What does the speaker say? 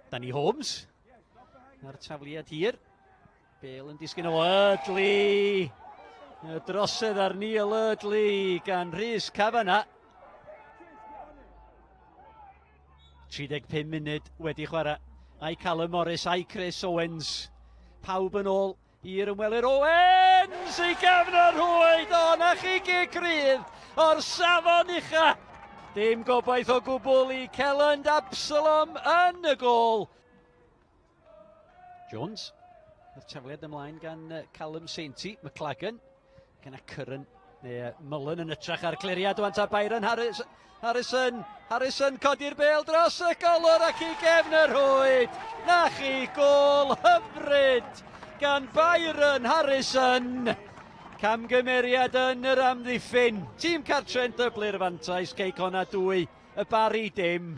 Danny Holmes. A'r tafliad hir. Bale yn disgyn o Erdley. Y drosedd ar Neil Erdley gan Rhys Kavanagh. 35 munud wedi chwarae. Ai Callum Morris, ai Chris Owens. Pawb yn ôl i'r ymwelwyr. Owens i gefn y rhwyd! O, na chi gig cryf o'r safon ucha! Dim gobaith o gwbl i Kelland Absalom yn y gôl. Jones. Yr tafliad ymlaen gan Callum Sainty, McLagan. Gyda Curran, neu Mullen yn ytrach ar cliriad wan ta Byron Harris, Harrison, Harrison codi'r bel dros y golwr ac i gefn y rhwyd. Na chi gôl hyfryd gan Byron Harrison. Camgymeriad yn yr amddiffyn. Tîm cartre'n dyblu'r fantais, Cei Connah 2, y Barri dim.